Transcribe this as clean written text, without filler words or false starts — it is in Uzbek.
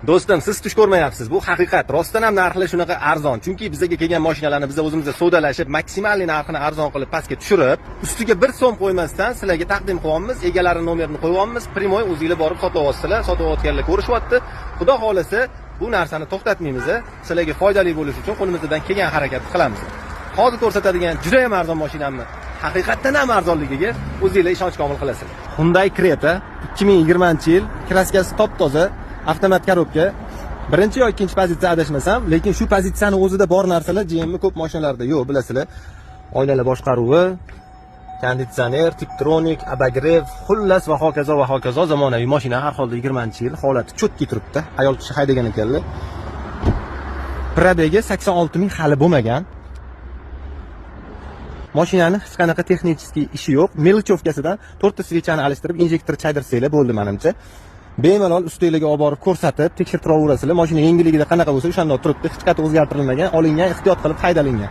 Do'stim, siz tush ko'rmayapsiz. Bu haqiqat. Rostdan ham narxlar shunaqa arzon. Chunki bizga kelgan mashinalarni biz o'zimizda savdolashib, maksimalniy narxini arzon qilib pastga tushirib, ustiga 1 so'm qo'ymasdan sizlarga taqdim qilyapmiz, egalari nomerini qo'yyapmiz, прямой o'zinglar borib sotib olyapsizlar, sotib olayotganlar ko'rishyapti. Xudo xohlasa, bu narsani to'xtatmaymiz. Sizlarga foydali bo'lishi uchun qo'limizdan kelgan harakatni qilamiz. Hozir ko'rsatadigan juda ham arzon mashinamni haqiqatdan ham arzonligiga o'zinglar ishonch komil qilasizlar. Hyundai Creta 2020-yil, краска si top-toza, avtomat коробка. Birinchi yo ikkinchi pozitsiya, adashmasam, lekin shu pozitsiyani o'zida bor narsalar GM ko'p mashinalarda yo'q, bilasizlar. Oynalar boshqaruvi, konditsioner, Tiptronic, обогрев, xullas va hokazo va hokazo, zamonaviy mashina, har holda 20-yil, holati чёткий turibdi. Ayol kishi haydagan ekanlar. Пробег i 86 ming hali bo'lmagan. Mashinani hech qanaqa технический ishi yo'q. Мелочёвка sidan to'rtta свеча ni alishtirib, injektor chaydirsanglar bo'ldi menimcha. Bemalol ustinglarga olib borib ko'rsatib, tekshirtiraverasizlar. Mashina yangiligida qanaqa bo'lsa, o'shanda turibdi, hech qayerda o'zgartirilmagan, olingan, ehtiyot qilib haydalingan.